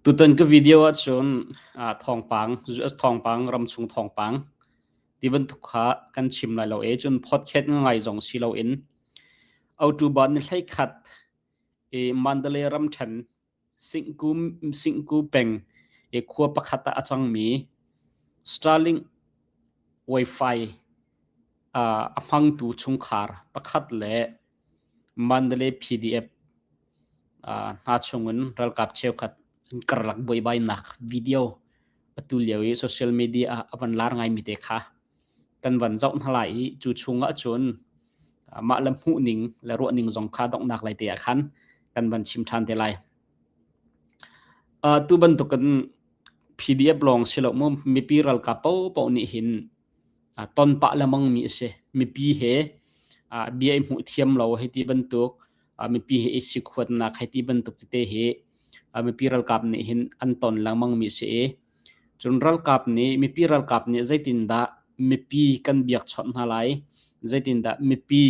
Tutan ka video ahcun thawngpang, US thawngpang, ramchung thawngpang ti bantuk kha kan chim lai lo i cun podcast ngai zong si loin October ni 11 i Mandalay ramṭhen Singku peng i khua pakhat ah a cangmi Starlink Wi-Fi a hmangtu chungkhar pakhat le Mandalay PDF hna chungin ralkap cheukhat an karlak buaibainak video atu lio i social media ah a van lar ngaimi te kha kan van zoh hna lai i cu chungah cun mah le hmuhning le ruahning zong kha donghnak lai te ah khan kan van chim ṭhan te lai. Tu bantukin PDF lawng si lo mu mipi ralkap paohpaoh nih hin ton pah lengmang mi a si. Mipi he bia i hmuh thiam lo hei ti bantuk, mipi he i sikhuatnak hei ti bantuk tete hi mipi ralkap nih hin an ton lengmang mi a si i cun ralkap nih mipi ralkap nih zeitindah mipi kan biakchawnh hna lai, zeitindah mipi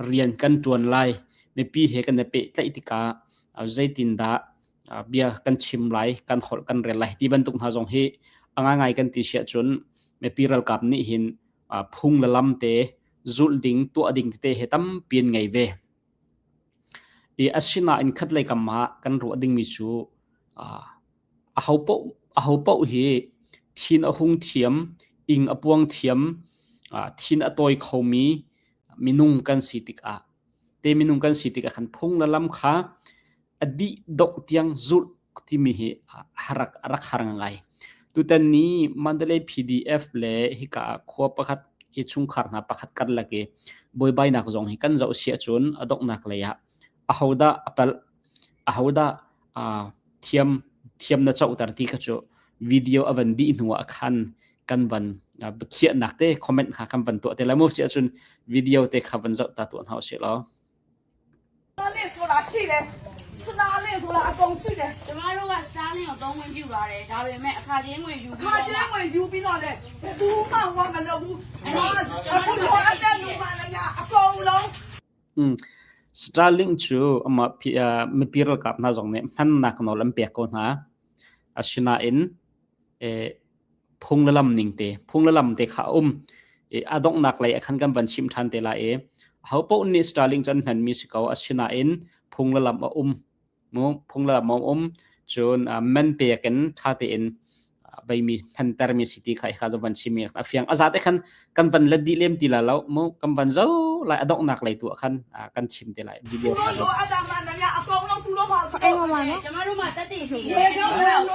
rian kan ṭuan lai, mipi he kan i pehtlaih tikah zeitindah bia kan chim lai, kan holh kan rel lai ti bantuk hna zong hi a ngaingai kan ti siah cun mipi ralkap nih hin phung le lam te zulh ding, tuah ding tete he tampi an ngei ve. I asinain khatlei kam ah kan ruah dingmi cu aho paoh hi thin a hung thiam, ing a puang thiam, thin a tawi khomi minung kan si tikah te minung kan si tikah khan phung le lam kha a dih dongh tiang zulh timi hi rak rak har ngai. Tutan ni Mandalay PDF le hika ah khua pakhat i chungkhar hna pakhat karlak i buaibainak zong hi kan zoh si ahcun a donghnak lei ah ahodah a palh, ahodah thiam thiam na cohter ti kha cu video a van dih hnu ah khan kan van biakhiahnak te comment kha kan van tuah te lai mu si ahcun video te kha van zoh ta tuah hna usih law. ဆိုတာရှိတယ်စနာလေးဆိုတာအကုန်ရှိတယ် ကျမတို့က Starlink ကိုသုံးခွင့်ပြုထားတယ်ဒါပေမဲ့အခါချင်းငွေယူ ခ ပြီးတော့ ါကျင်းဝင်ယူပြီးတော့လေဘယ်သူမှဝါမလုပ်ဘူးအခုတော့အတက်လူမှလည်းညာအကုန်လုံး Starlink cu amah mipi ralkap hna zong nih hmannak nawl an pek ko hna. Asinain phung le lam ning te, phung le lam te kha a um. I a donghnak lei ah khan kan van chim ṭhan te lai i ahopaoh nih Starlink cu an hmanmi si ko. Asinain phung le lam a um. Mu phung le lam a um. Cun man pek in ṭha tein veimi hmantermi si ti kha hika cu van chim i a fiang. A zate khan kan van let dih lem ti la lo. Mu kan van zo lai a donghnak lei tu ah khan kan chim te lai. Video သူ kha တို့လိုအပ်တာမှန်တယ်ညာအကုန်လုံးသူတို့မှာ အိမ်ပေါ်မှာနော် ကျမတို့မှာတက်တည်ရှိတယ်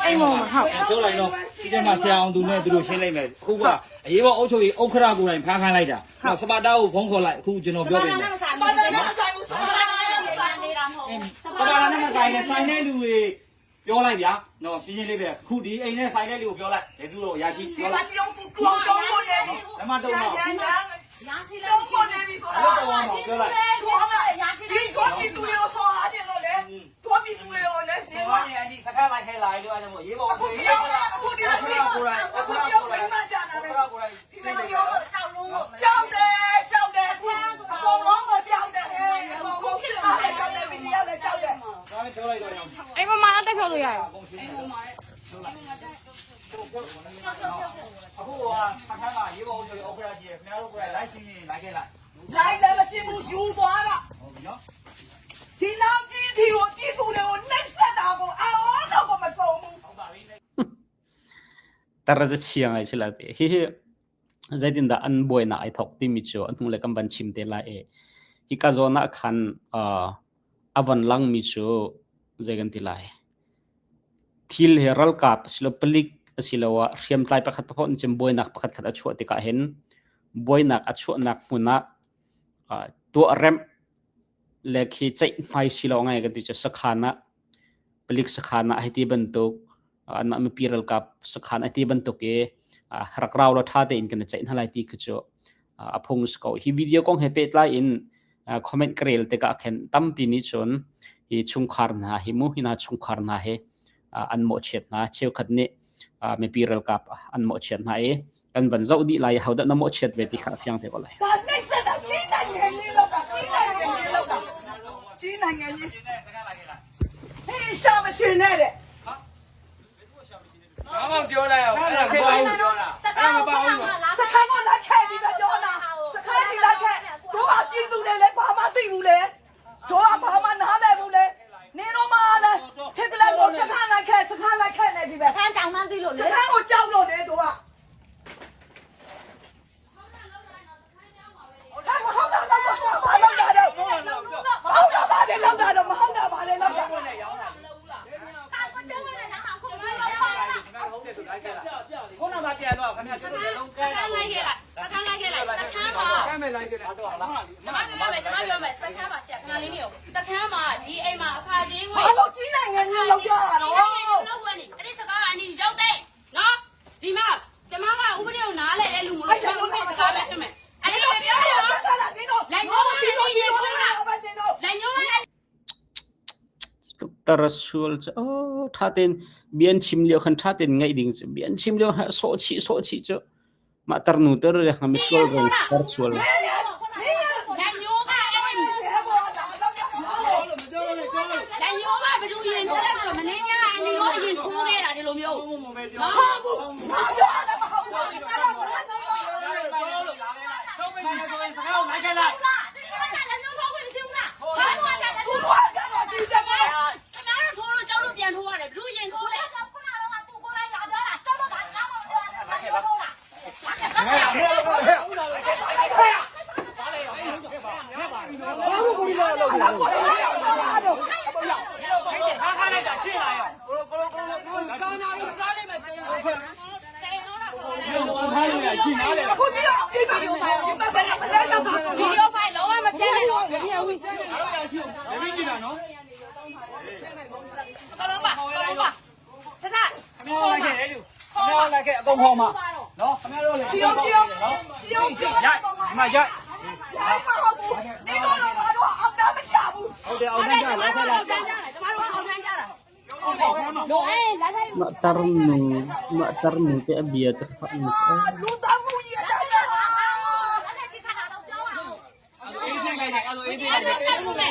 အိမ်ပေါ်မှာဟုတ် ပြောလိုက်တော့ဒီထဲမှာဆရာအောင်သူနဲ့သူတို့ရှင်းလိုက်မယ်အခုကအရေးပေါ်အုပ်ချုပ်ရေးဥက္ခရာကိုယ်တိုင်ဖမ်းခိုင်းလိုက်တာဟောစပါတာကိုဖုန်းခေါ်လိုက်အခုကျွန်တော်ပြောပြနေ မဆိုင် ဘာသာနဲ့မဆိုင်ဘူးစပါတာနဲ့မဆိုင်ဘူး နေတာမဟုတ်ဘူး စပါတာနဲ့မဆိုင်နဲ့ဆိုင်တဲ့လူတွေပြောလိုက်ဗျာနော်ရှင်းရှင်းလေးပဲအခုဒီအိမ်နဲ့ဆိုင်တဲ့လူကိုပြောလိုက်လေသူတို့ရရှိ ဒီ ပြောလိုက် မှာချီအောင်သူတောင်းတောင်းလို့နေပြီ လက်မတုံးတော့ ရန်ရန် ရရှိလဲ တောင်းပေါ်နေပြီဆိုတာ အဲ့တော့တော့ပြောလိုက် သွားတာဒီတော့ဒီသူတွေဆောအားတယ်လို့လေတော့ဒီသူတွေရောလေဒီ ဟောနေအဒီစကားလိုက်ခဲလာလို့အဲ့ဒါမို့ရေးပေါ် အခုဒီရောက်အခုဒီရောက် ကိုယ်တိုင် အခုဒီရောက်မိမကြတာ ဥ လေ က္ခရာကိုယ်တိုင် ဒီလိုရော ကြောက်လုံးလို့ ကြောက်တယ်ကြောက်တယ်အခုအကုန်လုံးကကြောက်တယ်အခုဖြစ်လာတယ်ကြောက်တယ်မီဒီယာလည်းကြောက်တယ် ဒါပဲပြောလိုက်တော့ရော အိမ်ပေါ်မှာတက်ဖြုတ်လို့ရတယ် အခုကအခန်းမှာရေးပေါ်အုပ်ချုပ်ရေးဥက္ခရာကြီးရခင်ဗျားတို့ကိုယ်တိုင်လိုက်ရှင်းရင်လိုက်ခဲ့လိုက် လိုက်လည်းမရှိဘူးယူသွားတာ ဟုတ်ပြီနော် ဒီလောက်ကြီးဒီကိုပြည်သူတွေကိုနှိပ်စက်တာကိုအော်တော့ကိုမဆုံးဘူး ဟုတ်ပါပြီ Tara za chia ngai si la te. Hihi zeitindah an buainak ai thok timi cu a hnulei kan van chim te lai i hika zawn ah khan a van langmi cu zei kan ti lai. Thil hi ralkap asilo palik asiloah hriamtlai pakhat pakhat nih cun buainak pakhat khat a chuah tikah hin buainak a chuahnak hmun ah tuahremh le khi ceihmai silo ngai kan ti cu sakhan ah palik sakhan ah hei ti bantuk anmah mipi ralkap sakhan ai ti bantuk i rak rau law ṭha tein kan i ceih hna lai ti khi cu a phung si ko. Hi video kong he pehtlai in comment ka rel tikah khin tampi nih cun hi chungkhar hna hi mu hi hna chungkhar hna hi an mawhchiat hna. Cheukhat nih mipi ralkap an mawhchiat hna i kan van zoh dih lai i hodah na mawhchiat ve ti kha a fiang te ko lai. ဒါနှိပ်စက်တာကြီးနိုင်ငံကြီးလောက်တာကြီးနိုင်ငံကြီးလောက်တာကြီးနိုင်ငံကြီးဟေးရှာမရှင်နဲ့တဲ့။ စခန်းကလိုက်ခဲ့ဒီကပြောတာစခန်းဒီလိုက်ခဲ့တို့ကပြည်သူတွေလည်းဘာမှသိဘူးလေတို့ကဘာမှနားလည်ဘူးလေနေတော့မှလည်းထစ်ကလေးကိုစခန်းလိုက်ခဲ့စခန်းလိုက်ခဲ့နေဒီပဲ ခန်းကြောင်မှန်းသိလို့ စ လေ ခန်းကိုကြောက်လို့လေတို့ကဟဲ့မဟုတ်တာတော့ဘာလောက်တာတော့မဟုတ်တာဘာလဲလောက်တာတော့မဟုတ်တာဘာလဲလောက်တာ တာကိုတုံးနေတာငါအခုမလုပ်ပါလား ဟုတ်တယ်ဆိုလိုက်ခဲ့လားခုနကပြန်တော့ခင်ဗျာကျွန်တော်လုံး စခန်းလိုက်ခဲ့လိုက်စခန်းလိုက်ခဲ့လိုက်စခန်းမှာ ကဲမယ်လိုက်ကြတယ် တော့လား ကျမပြောမယ်ကျမပြောမယ်စခန်းမှာဆရာခဏလေးနေစခန်းမှာဒီအိမ်မှာအခါချင်းငွေ ဘာလို့ကြီးနေငယ်ကြီးလောက်ကြတာတော့ လောက်ဝင်နေအဲ့ဒီစကားကအနီရောက်တဲ့နော်ဒီမှာကျမကဥပဒေကိုနားလဲတဲ့လူမလို့ကျမဥပဒေစကားပဲဖြစ်မယ်အဲ့ဒီ အဲ့ ပဲပြော လိုပြော တာ တာဆက်လာနေတော့ လိုက်ညိုးမ ဒီ နေ လို နေ ဒီလို ထိုးတာ နေတော့ လိုက်ညိုးမနေ tar sual cha o tha ten bian chim lio khan tha ten ngai ding chu bian chim lio ha so chi so chi chu ma tar nu ter le kham sual rong tar sual လက်ညိုးကအဲ့ဒီ လဲပေါ်လာတော့ပြောလို့ လက်ညိုးကဘယ်သူရင်ထိုးလဲဆိုတော့မင်းညာအညိုးအရင်ထိုးခဲ့တာဒီလိုမျိုး မ မဟုတ်ဘူးငါပြောတာမဟုတ်ဘူးအဲ့ဒါဘာလို့ ချုပ်မိနေဆိုရင်စကားကိုလိုက်ခဲ့လိုက် ဒီကလက်ညိုးထိုးခွင့်မရှိဘူးလားဘာလို့လဲ သူတို့ကတော့ကြည့်တယ် ခင်ဗျားတို့ထိုးလို့ကြောက်လို့ပြန်ထိုးရတယ်ဘယ်သူရင်ထိုးလဲခုနကတော့သူကိုလိုက်လာပြောတာကြောက်တော့ဘာမှမပြောဘူးလက်ညိုးထိုးတာ ဘာလို့ကိုကြီးလာလို့ အဲ့ဒါကိုလည်းတော့ ခါခါလိုက်တာရှင်းလာရောဘာလို့လဲရှင်းလာလေ ခုကြည့်အောင်ဒီမှာဒီမှာဘယ်လဲလဲတော့ ဗီဒီယိုဖိုင်လုံးဝမချဲနဲ့တော့ လည်းပြီးကြည့်တာနော် အကလုံးပါအကလုံးပါထထ ခင်ဗျားလိုက်ခဲ့လေလူခင်ဗျားလိုက်ခဲ့အကုန်ခေါ်မှာနော်ခင်ဗျားတို့လည်း ကြည့်အောင်ကြည့်အောင်ကြည့်အောင်ကြည့် ရိုက်ဒီမှာရိုက် ရိုက်မဟုတ်ဘူးနေတော့တော့ငါတို့အောင်တာမချဘူး ဟုတ်တယ်အောင်တန်းကြလိုက်ခဲ့လိုက် တန်းကြတာကျမတို့အောင်တန်းကြတာလို့အေးလာထိုင် ma tar nu ma tar nu te bia cha fa nu cha လူသားမှုကြီးအတိုင်းပါ အဲ့ဒီခါတော့ပြောပါအောင် အေးစိတ်လိုက်တယ်အဲ့လိုအေးစိတ် အဲ့ လိုက်တယ် ဒါဆက်မှုနဲ့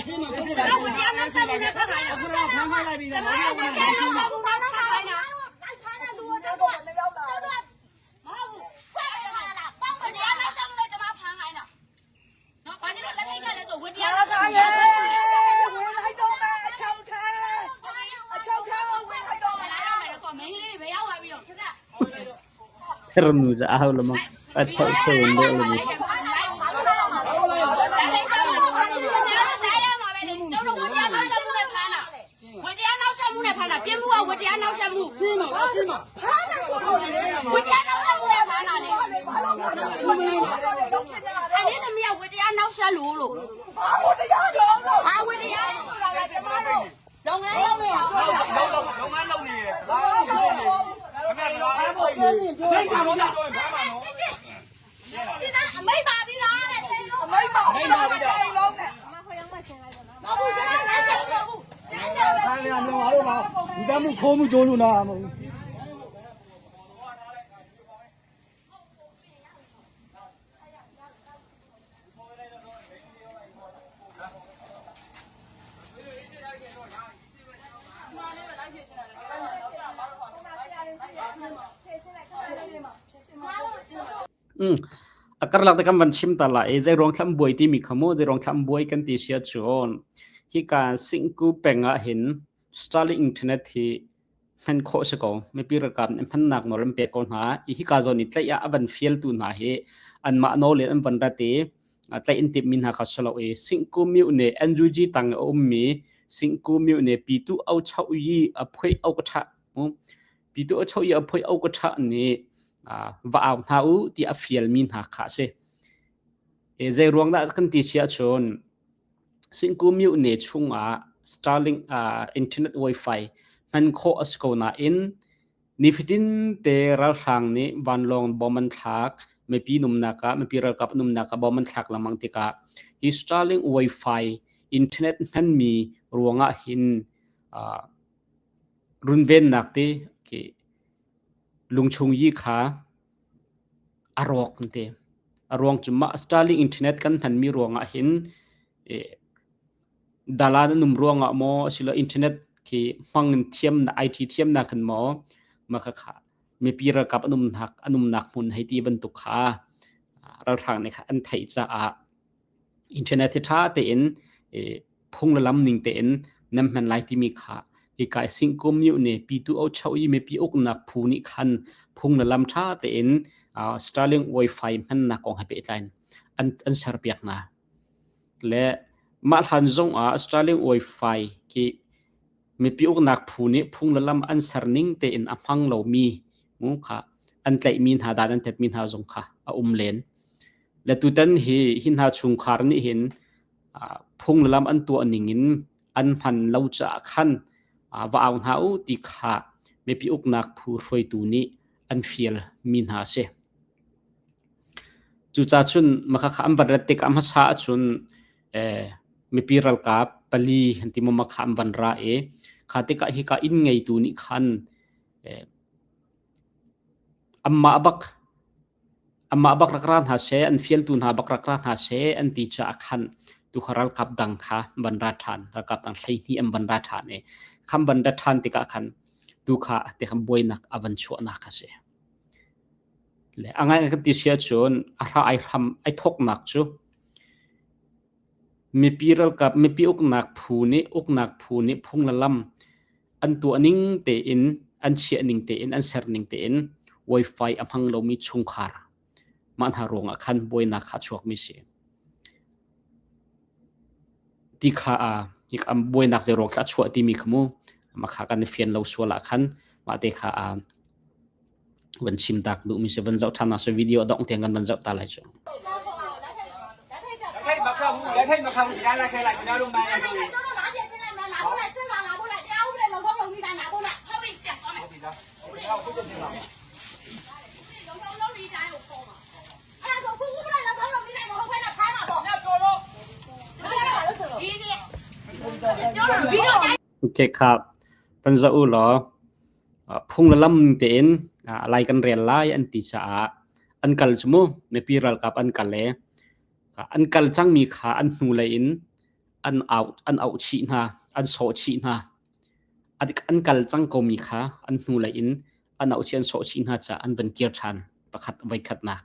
တော့ဝတရားနောက်ဆက်မှုနဲ့ခက်ခိုင်းတာ ခုတော့ဖမ်းခိုင်းလိုက်ပြီ ကျမတို့ကတရားနောက်ဆက်မှုနဲ့ခက်ခိုင်းတာ လိုက်ဖမ်းတဲ့လူ တော့ တို့ တော့ရောက်လာ တို့ မဟုတ်ဘူးခွဲရတာပေါင်းတရားနောက်ဆက်မှုနဲ့ကျမဖမ်းခိုင်းတာနော်ဘာလို့လက်ထိတ်ခက်လဲဆိုဝတရားနောက်ဆက်မှု ရဲ နဲ့ ဝင်လိုက်တော့မယ်အချောက်ထဲအချောက်ထဲကိုဝင်လိုက်တော့မယ် လာတော့မယ်တော့မင်းလေးတွေပဲရောက်သွားပြီတော့ထထ tar nu cha a lo ma a chau the wen de lo လက်ထိတ်ခက်လို့ကျမတို့လာရမှာပဲလေကျတို့ဝတရားနောက်ဆက်မှုနဲ့ဖမ်းတာဝတရားနောက်ဆက်မှုနဲ့ဖမ်းတာပြင်းမှုကဝတရားနောက်ဆက်မှု ရှင်းပါရှင်းပါ ဖားတယ်ဆိုတော့လေ ဝတရားနောက်ဆက်မှုနဲ့ဖမ်းတာလေ ဘာလို့လဲဘာလို့လဲလုံးချင်တာလဲ အဲ့ဒီသမီးကဝတရားနောက်ဆက်လို့လို့ ဘာလို့တရားကြောင်းလို့ ဘာဝတရားလဲဆိုတာကကျမတို့လုပ်ငန်းလုပ်နေအောင် လုံးလုံးလုံးငန်းလုံးနေရဘာလို့လုံးနေခင်ဗျားတို့ဖမ်းဖို့ဖိတ်တာတော့ဖမ်းပါနော် 现在没把的啦，这 အမိတ်ပါမိတ်ပါလုံးနဲ့ 老不现在来这个不， ဖမ်းရမလို့အားလို့ပါဒီတမှုခိုးမှုကြိုးလို့နာမဟုတ် อืมakar lak te kam van chim ta la e zai rong thlam buai ti mi khamo zai rong thlam buai kan ti sia chuan hi ka singku penga hin Starlink internet hi hman kho se ko me pi rakam hman nak no lam pe ko na i hi ka zon ni tlai a avan fiel tu na hi an ma no le an van ra te tlai in tip min ha kha salo e singku miu ne NUG tang om mi singku miu ne pi tu au chau yi a phoi au ka tha pi tu au chau yi a phoi au ka tha ni va au hna u ti a fial mi hna kha si. E zei ruang dah kan ti sia cun Singku myu ne chungah Starlink internet wifi hman khawh a si ko nain nifatin te ralhrang nih vanlawng bom an thlak mipi numnak ah mipi ralkap numnak ah bom an thlak lengmang tikah hi Starlink wifi internet hmanmi ruangah hin runvennak te khi lungchung yi kha a rawk an ti. A ruang cu mah Starlink internet kan hmanmi ruangah hin dalan an um ruangah maw asilo internet khi hmang in thiamnak IT thiamnak khan maw mah khakha. Mipi ralkap an umnak an umnak hmun hei ti bantuk kha ralhrang nih khan an theih caah internet hi ṭha tein phung le lam ning tein nan hman lai timi kha hika Singkum nih Pitu Ochoh i mipi uknak phu nih khan phung le lam ṭha tein Starlink Wi-Fi hmannak kong he pehtlai in an serpiak hna. Le mah hlan zong ah Starlink Wi-Fi khi mipi uknak phu nih phung le lam an ser ning tein a hmang lomi mu kha an tlaihmi hna dan an tetmi hna zong kha a um len. Le tutan hi hi hna chungkhar nih hin phung le lam an tuah ning in an hman lo caah khan va au hna u ti kha mipi uknak phu hruaitu nih an fial mi hna a si. Cucaah cun maka kha an van rat tikah hmasa ahcun mipi ralkap pali an ti maw kha an van ra i kha tikah hika inn ngeitu nih khan anmah bak Amah bak rak ra hna seh, an fialtu hna bak rak ra hna seh an ti caah khan tukha ralkap dang kha van ra ṭhan. Ralkap dang 12 an van ra ṭhan i khan van ra ṭhan tikah khan tukha te khan buainak a van chuahnak a si. Le a ngai kan ti si ahcun a hra ai hram ai thawknak cu mipi ralkap mipi uknak phu nih uknak phu nih phung le lam an tuah ning tein an chiah ning tein an ser ning tein wifi a hmang lomi chungkhar mah hna ruangah khan buainak kha a chuakmi si ti kha a buainak zei ruang a chuah timi kha mu mah kha kan i fian lo sual ah khan mah te kha a van chim tak duhmi si van zoh ṭhan na si video dong tiang kan van zoh ta lai cu. Okay kha van zoh u law Phung le lam tein lai kan rel lai an ti caah an kal cu mu mipi ralkap an kal i an kal cangmi kha an hnulei in an auh an auh chih hna an sawh chih hna. An kal cang komi kha an hnulei in an auh chih an sawh chih hna caah an van kir ṭhan pakhat voikhatnak.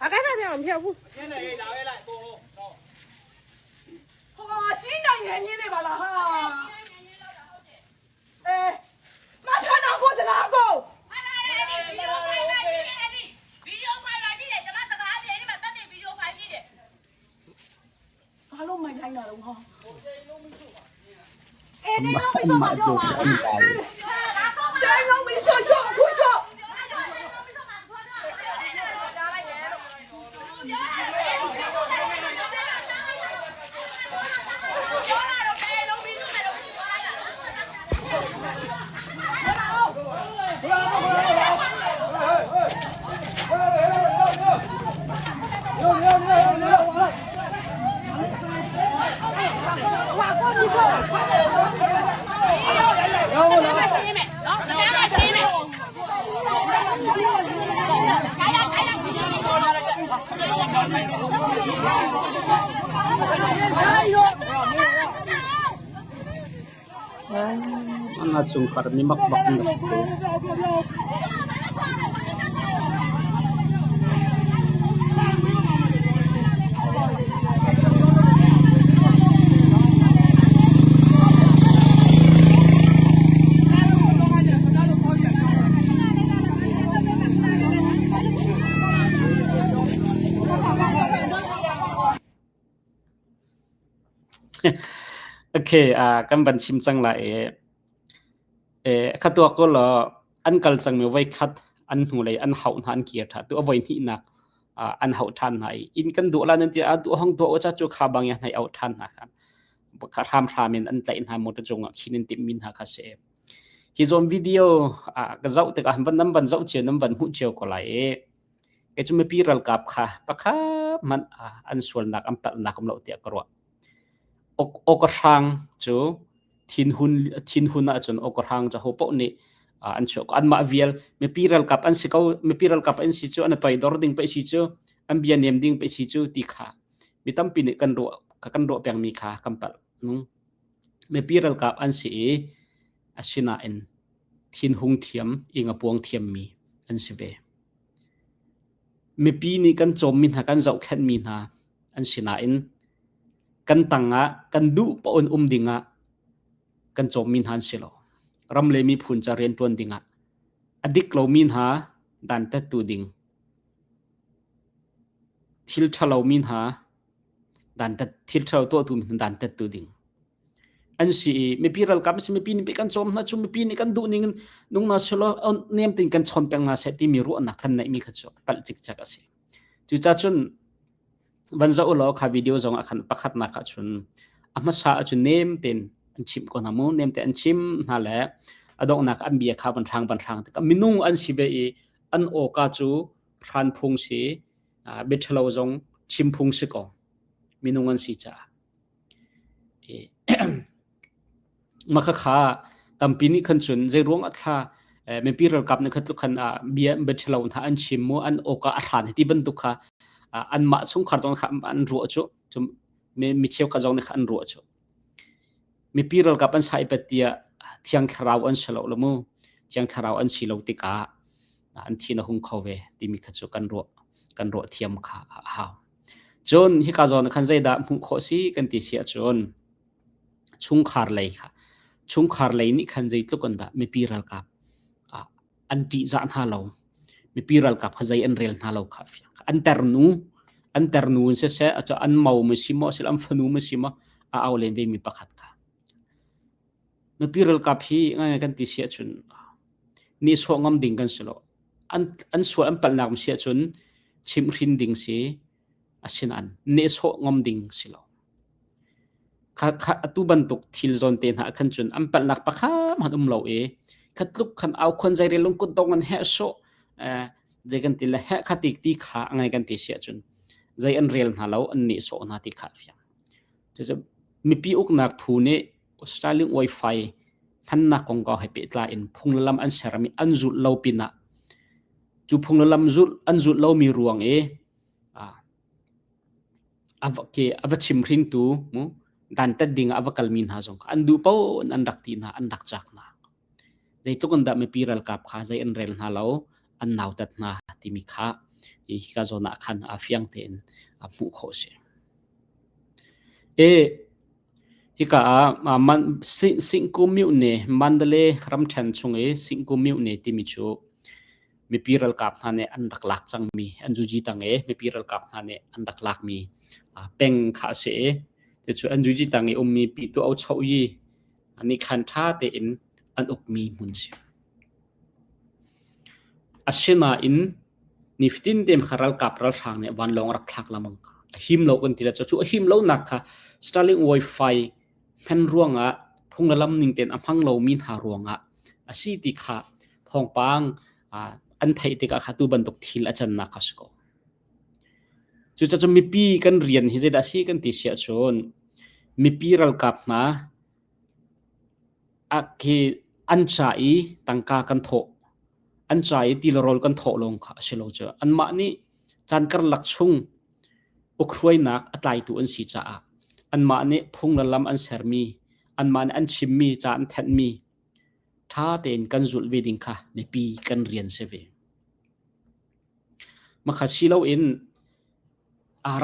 အကဲဆက်ပြောင်းမဖြတ်ဘူး ဟာကြီးနိုင်ငံကြီးနေပါလားဟာအဲမထနာကိုစကားကိုဘာလို့မိုက်လိုက်တာတော့ဟာ အေးနေလုံးမရှော့ပါပြောပါ တိုင်းလုံးမရှော့ရှော့ခုရှော့ An chungkhar mi mak bak an rak si. Okay, uh, kan van chim cang lai i eh kha tuak ko law an kal cangmi voi khat an hnulei an hauh hna an kir ṭha tu a voi hnihnak uh, an hauh ṭhan hna i inn kan duh la nan ti a duh hong tuah u cha cu kha bang ya hnai auh ṭhan hna khan kha hramhram in an tlaih hna motor cungah khin in timh min hna kha si. Hi zawn video ah ka zoh tikah van nan van zoh cio nan van hmuh cio ko lai i kei cu mipi ralkap kha pakhat hmanh an sualnak an palhnak um lo tiah ka ruah. Awka hrang cu thinhun thinhun ahcun awka hrang cu hopaoh nih an chuah ko. Anmah vial mipi ralkap an si ko mipi ralkap an si cu an toidor ding pei si cu an bia nem ding pei si cu ti kha mi tampi nih kan ruah kan ruah pengmi kha kan palh. Mipi ralkap an si i asinain thinhung thiam, ing a puang thiammi an si ve. Mipi nih kan cawmmi hna, kan zohkhenhmi hna an si nain kan tangah kan duh paoh in um dingah kan cawmmi hna an si lo. Ram le miphun ca rianṭuan dingah a dik lomi hna dantattu ding, thil ṭhalomi hna dantat thil ṭhalo tuahtu mi hna dantattu ding an si i mipi ralkap si mipi nih kan cawm hna cu mipi nih kan duh ning in nung na selaw nem tin kan chawn peng hna seh timi ruahnak kan neihmi kha cu palh cikcek a si. Cucaah cun van zoh law kha video zong ah khan pakhatnak ah cun a hmasa ahcun nem tein an chimh ko hna mu nem tein an chim hna le a donghnak an bia kha van hrang van hrang tikah minung an si ve i an awka cu hran phung si bia ṭhalo zong chim phung si ko minung an si caah mah khakha tampi nih khan cun zei ruang ah thla mipi ralkap nih kha tluk khan bia bia ṭhalo hna an chim mu an awka a hran ti bantuk kha anmah chungkhar zong kha an ruah cu mi cheukhat zong nih kha an ruah cu mipi ralkap an sai pat tiah thiang thlarau an si lo lo mu thiang thlarau an si lo tikah an thin a hung kho ve timi kha cu kan ruah kan ruah thiam kha a hau. Cun hika zawn ah khan zeidah hmuh khawh si kan ti si ahcun chungkhar lei kha chungkhar lei nih khan zeitluk in dah mipi ralkap an ṭihzah hna lo mipi ralkap kha zei an rel hna lo kha fiang an ternu an ternu in siseh an mau ma si maw an fanu ma si maw a au len ve mi pakhat kha Mipi ralkap hi ngai kan ti si ahcun nihsawh ngam ding kan si lo. An, an sual an palhnak si ahcun chimhhrin ding si asinain nehsawh ngam ding si lo. Kha, kha atu bantuk thil zawn te hna khan cun an palhnak pakhat hmanh um lo i kha tluk khan au khon zeirel lung kut dong an heh sawh eh, zei kan ti le heh kha ti ti kha ngai kan ti si ahcun zei an rel hna lo an nehsawh hna ti kha fiang. Cucu mipi uknak phu nih Starlink Wi-Fi hmannak kongkau he pehtlai in phung le lam an sermi an zulh lo pinah cu phung le lam zulh an zulh lomi ruang i a va ke a va chimhringtu mu dantat ding ah a va kalmi hna zong kha an duh paoh in an rak ti hna an rak cak hna. Zeitluk in dah mipi ralkap kha zei an rel hna lo an nautat hna timi kha hika zawn ah khan a fiang tein a hmuh khawh a si. E hika ah man Singku Myone Mandalay ramṭhen chung i Singku Myone timi cu mipi ralkap hna nih an rak lak cangmi an zuji tang i mipi ralkap hna nih an rak lakmi peng kha a si i cucu an zuji tang i ummi Pyituo Choyi nih khan ṭha tein an ukmi hmun a si. Asinain nifatin tein kha ralkap ralhrang nih vanlawng a rak thlak lengmang. A him lo kan ti le cu a him lonak kha Starlink Wi-Fi hman ruangah phung le lam ning tein a hmang lomi hna ruangah a si ti kha thawngpang an theih tikah kha tu bantuk thil a cannak kha si ko. Cucaah mipi kan rian hi zeidah a si kan ti si ahcun mipi ralkap hna khi an ca i tangka kan thawh, an ca i ti le rawl kan thawh lawng kha a si lo cu. Anmah nih caan karlak chung ukhruainak a tlaitu an si caah anmah nih phung le lam an sermi, anmah nih an chimmi, ca an thenhmi ṭha tein kan zulh ve ding kha mipi kan rian si ve. Makha si loin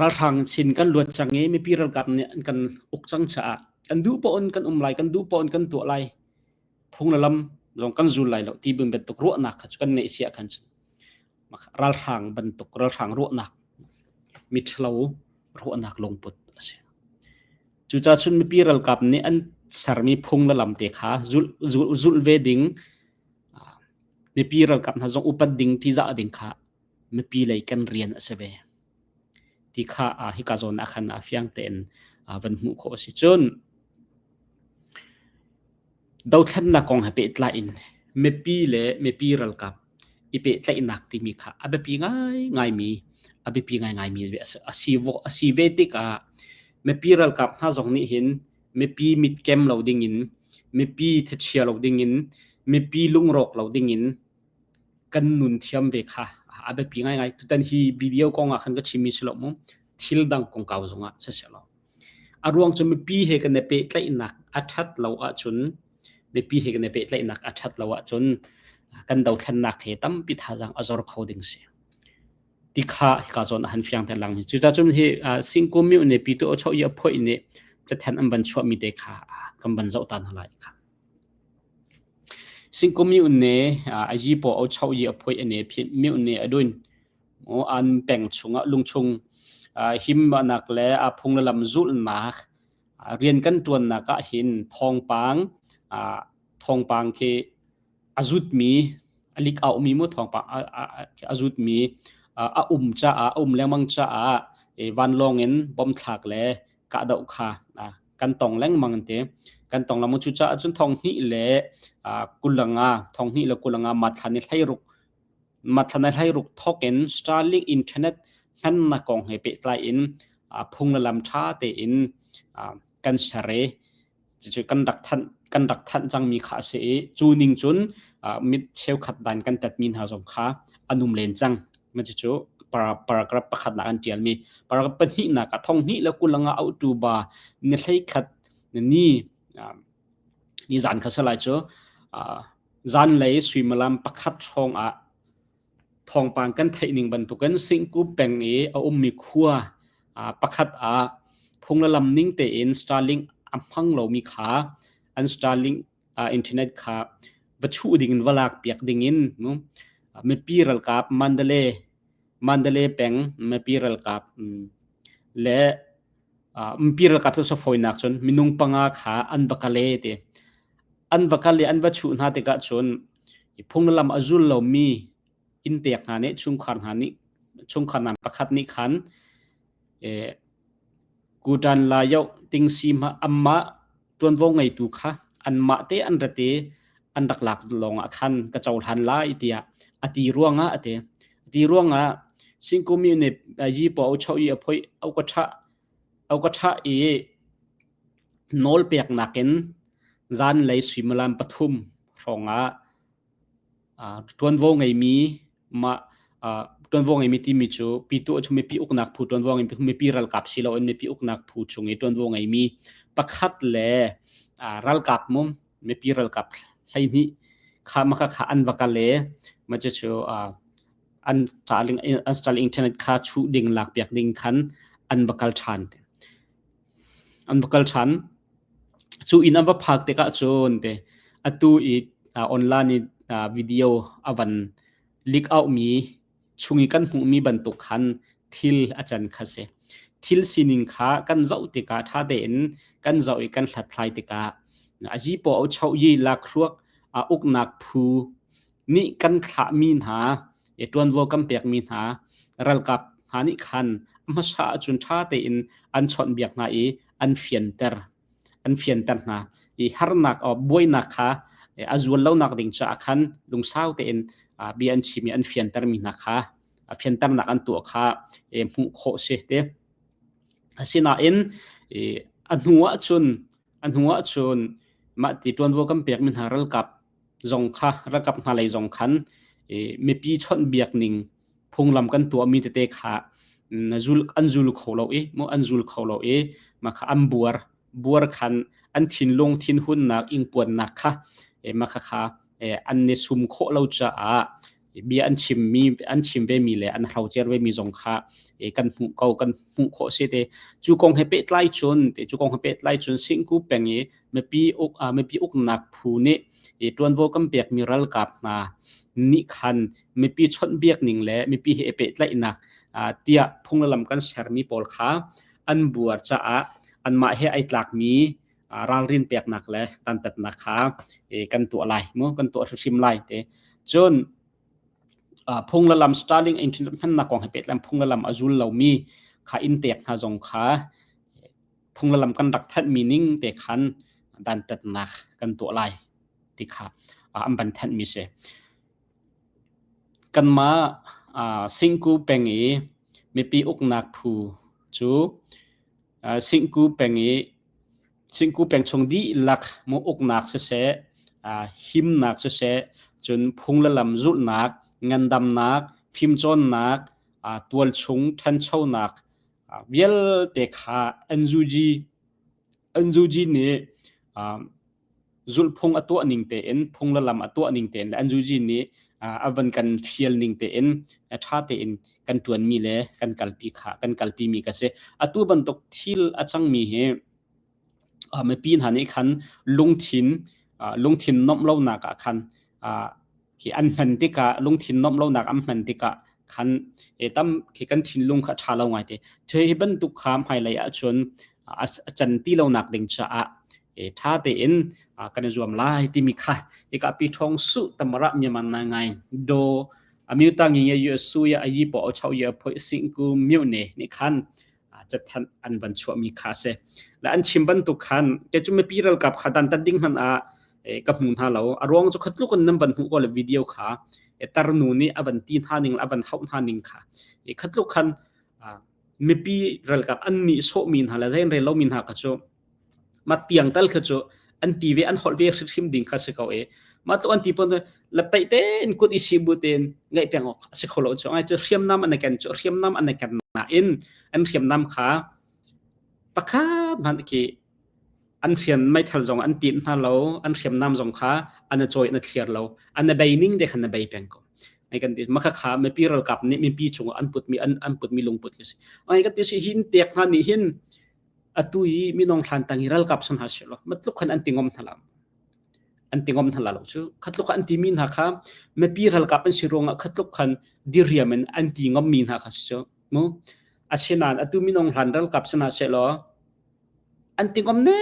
ralhrang chin kan luat cang i mipi ralkap nih an kan uk cang caah kan duh paoh in kan um lai, kan duh paoh in kan tuah lai, phung le lam zong kan zul lai lo ti bantuk ruahnak kha cu kan ngeih si ahkhan cun ralhrang bantuk ralhrang ruahnak miṭhalo ruahnak lungput a si. Cucaah cun mipi ralkap nih an sermi phung le lam te kha zulh, zulh, zulh ve ding, mipi ralkap hna zong upat ding, ṭihzah ding kha mipi lei kan rian a si ve. Ti kha hika zawn ah khan fiang tein van hmuh khawh a si. Cun dothlennak kong he pehtlai in mipi le mipi ralkap i pehtlaihnak timi kha a biapi ngaingaimi a biapi ngaingaimi a si a si ve tikah mipi ralkap hna zong nih hin mipi mitkem lo dingin mipi thachia lo dingin mipi lungrawk lo dingin kan nun thiam ve kha a biapi ngaingai. Tutan hi video kong ah khan ka chimmi si lo mu thil dang kongkau zongah siseh law a ruang cu mipi he kan i pehtlaihnak a ṭhat lo ahcun mipi he kan i pehtlaihnak a ṭhat lo ahcun kan dothlennak he tampi thazaang a zor kho ding si. Ti kha hika zawn ah han fiang te lang. Cucaah cun hi Singku myu nih Pitu Ocho i a phoih nih cathen an van chuahmi te kha kan van zoh ta hna lai kha. Singku myu nih a yi paw ocho i a phoih ane phit myu nih a dun an peng chungah lungchung himnak le a phung le lam zulhnak rian kan ṭuannak ah hin thawngpang thawngpang khi a zutmi a lik aumi mu thawngpang a zutmi a um caah a um lengmang caah vanlawng in bom thlak le kahdoh kha kan tong lengmang te kan tong lengmang cu caah cun thong hnih le kulanga thong hnih le kulanga mathla ni 16 Mathlan a hleiruk thawk in Starlink internet hmannak kong he pehtlai in phung le lam ṭha tein kan ser i cucu kan rak thanh kan rak thanh cangmi kha a si i cu ning cun mit cheukhat dan kan tatmi hna zong kha an um len cang. Cucu paragraph pakhatnak an ṭialmi. Paragraph pahnihnak ah thong hnih le 20 ah auhtu ba ni 11 ni ni zan kha si lai cu Zanlei suimilam pakhat hrawng ah thawngpang kan theih ning bantukin Singku peng i a ummi khua pakhat ah phung le lam ning tein Starlink a hmang lomi kha an Starlink internet kha va chuh dingin va lak piak dingin mipi ralkap Mandalay Mandalay peng mipi ralkap le mipi ralkap cu fawinak cun minung panga kha an va kal e ti. An va kal i an va chuh hna tikah cun phunglam a zul lomi inntek hna nih chungkhar hna nih chungkhar hna pakhat nih khan kutan la yoh tingsi anmah ṭuanvo ngeitu kha anmah te an rat i an rak lak lawngah khan ka cohlan lai tiah a ti ruangah a ti. A ti ruangah Singkumi nih yi paw au cho i a phoih au ka ṭhah au ka ṭhah i nawl peknak in zanlei suimilam pathum hrawngah ṭuanvo ngeimi mah ṭuanvo ngeimi timi cu pitu a mipi uknak phu ṭuanvo ngeimi mipi ralkap si loin mipi uknak phu chung i ṭuanvo ngeimi pakhat le ralkap mum mipi ralkap 12 kha maka kha an va kal i mah cucu an an Starlink internet kha chuh ding lakpiak ding khan an va kal ṭhan. An va kal ṭhan. Cu inn an va phak tikah cun te atu i online i video a van leak out mi chung i kan hmuhmi bantuk khan thil a can kha si. Thil sining kha kan zoh tikah ṭha tein kan zoh i kan hlathlai tikah a yi paw au cho yi lakhruak uknak phu nih kan thlahmi hna i ṭuanvo kan pekmi hna ralkap hna nih khan a hmasa ahcun ṭha tein an chawnhbiak hna i an fianter an fianter hna i harnak buainak kha a zual lonak ding caah khan lungsau tein bia an chim i an fiantermi hna kha fianternak an tuah kha hmuh khawh si te. Asinain a hnu ahcun a hnu ahcun mah ti ṭuanvo kan pekmi hna ralkap zong kha ralkap hna lei zong khan mipi chawnhbiak ning phunglam kan tuahmi tete kha zul an zul kho lo i mu an zul kho lo i mah kha an buar buar khan an thinlung thinhunnak ingpuannak kha mah kha kha an i sum khawh lo caah bia an chimmi an chim vemi le an hrocer vemi zong kha kan hmuh ko kan hmuh khawh si te cu kong he pehtlai cun te cu kong he pehtlai cun Singku peng i mipi uk mipi uknak phu nih i ṭuanvo kan pekmi ralkap hna nih khan mipi chawnhbiak ning le mipi he i pehtlaihnak tiah phung le lam kan sermi pawl kha an buar caah Anmah he ai tlakmi ralrin peknak le dantatnak kha kan tuah lai mu kan tuah hrimhrim lai te. Cun phung le lam Starlink internet hmannak kong he pehtlai phung le lam a zul lomi kha inn pek hna zong kha phung le lam kan rak thanhmi ning te khan dantatnak kan tuah lai ti kha an van thanhmi si. Kanmah Singku peng i mipi uknak phu cu Singku peng i Singku peng chung dihlak mu uknak siseh, himnak siseh, cun phung le lam zulhnak, ngandamnak, fimcawnnak, tualchung ṭhanchonak vialte kha NUG NUG nih zulhphung a tuah ning tein phung le lam a tuah ning tein le NUG nih a van kan fial ning tein ṭha tein kan ṭuanmi le kan kalpi kha kan kalpi mi ka si. Atu bantuk thil a cangmi hi mipi hna nih khan lungthin lungthin nomh lonak ah khan khi an hman tikah lungthin nomh lonak an hman tikah khan e tam khi kan thinlung kha ṭha lo ngai te. Hi bantuk kha hmailei ahcun a can ti lonak ding caah e ṭha tein kan i zuam lai timi kha hika pi ṭhawng su tamara myaman na ngai do amyuta ngi nge yu su ya ayi po chau ya phoi sing ku myu ne ni khan cathanh an van chuahmi kha si le an chim bantuk khan ke cu mipi ralkap kha dan tat ding hmanh ah ka hmu hna lo a ruang cu khatluk in nan van hmuh ko le video kha tarnu nih a van ti hna ning a van hauh hna ning kha khatluk khan mipi ralkap an nih sawhmi hna le zein rel lomi hna kha cu ma tiang tal kha cu an ti ve an holh ve hrimhrim ding kha si ko e ma tluk an ti pon le peih tein kut i si bu tein ngaih peng awk a si kho lo cu ngai cu hriamnam an ken cu hriamnam an ken nain an hriamnam kha pakhat hmanh khi an hriam meithal zong an tin hna lo an hriamnam zong kha an a cawi an a thliar lo an a bei ning de khan a bei peng ko ai kan ti maka kha mipi ralkap nih mipi chungah an putmi an an putmi lungput khi si ai kan ti si hin tek hna nih hin atu i minung hlan tang i ralkap san ha si lo matluk khan an tingom hna lam an tingom hna la lo cu khatluk an timi hna kha mipi ralkap an si ruangah khatluk khan diriam in an ti ngam mi hna kha si cu mu asinain atu minung hlan ralkap san ha se law an tingom ne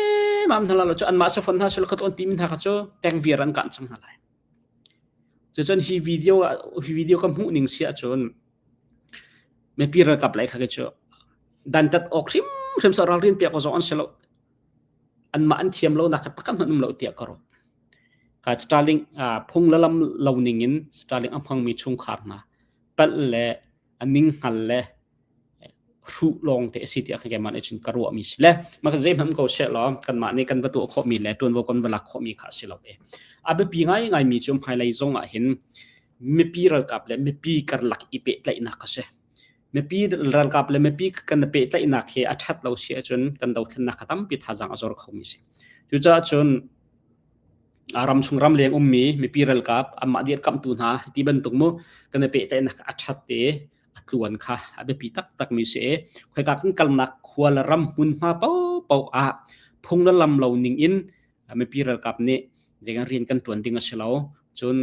mam hna la lo cu anmah safon hna sul khatluk an timi hna kha cu teng viar an kan chang hna lai cucun hi video hi video ka hmuh ning si ahcun mipi ralkap lai kha cu dantat awk hrimhrim sa ralrin pek zong an si lo anmah an thiam lo nak kha pakhat hmanh um lo tiah ka ruah ka Starlink phung le lam lo ning in Starlink a hmangmi chungkhar hna palh le a ning hngal le hruh lawng te a si tiah khan keimah nih cun ka ruahmi si le mah kan zeihmanh ko seh law kanmah nih kan va tuah khawhmi le ṭuanvo kan va lak khawhmi kha a si lo e a biapi ngaingaimi cu hmailei zong ah hin mipi ralkap le mipi karlak i pehtlaihnak a si mipi ralkap le mipi kan pehtlaihnak hi a ṭhat lo si ahcun kan dothlennak kha tampi thazaang a zor khomi si cucaah cun ram chung ram leng ummi mipi ralkap anmah dirkamhtu hna ti bantuk mu kan i pehtlaihnak a ṭhat te a tluan kha a biapi taktakmi si i khoika kan kalnak khua le ram hmunhma paohpaoh ah phung le lam lo ning in mipi ralkap nih zeikan rian kan ṭuan ding a si lo cun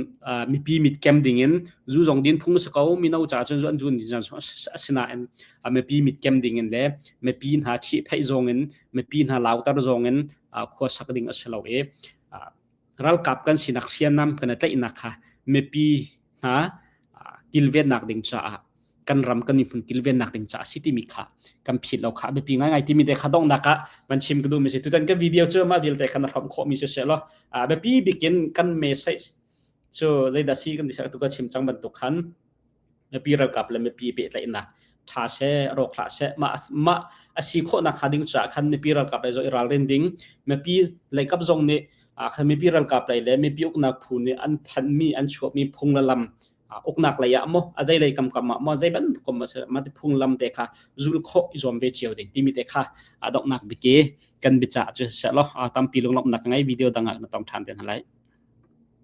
mipi mit kem ding in zu zong din phung si ko mino ca cun zu an zun din asinain mipi mit kem ding in le mipi hna ṭhihphaih zong in mipi hna lauter zong in khua sak ding a si lo i ralkap kan sinak hriamnam kan i tlaihnak kha mipi hna kilvennak ding caah kan ram kan miphun kilvennak ding caah si timi kha kan phit lo kha biapi ngaingai timi te kha donghnak ah van chim ka duhmi si tutan kan video cu mah vialte kha na hrawm khawhmi si seh law biapi bikin kan message cu zeidah si kan ti tu ka chim cang bantuk khan mipi ralkap le mipi pehtlaihnak tha seh rawk hlah seh mah mah a si khawhnak kha ding caah khan mipi ralkap lei zong i ralrin ding mipi leikap zong nih khan mipi ralkap lei le mipi uknak phu nih an thanhmi an chuahmi phung le lam uknak lei ah maw a zei lei kam kam ah maw zei bantuk kam ma ti phunglam te kha zul khawh i zuam ve cio ding timi te kha a donghnak bik i kan bica cu seh law tampi lunglawmhnak ka ngei video dang ah na tong ṭhan te hna lai.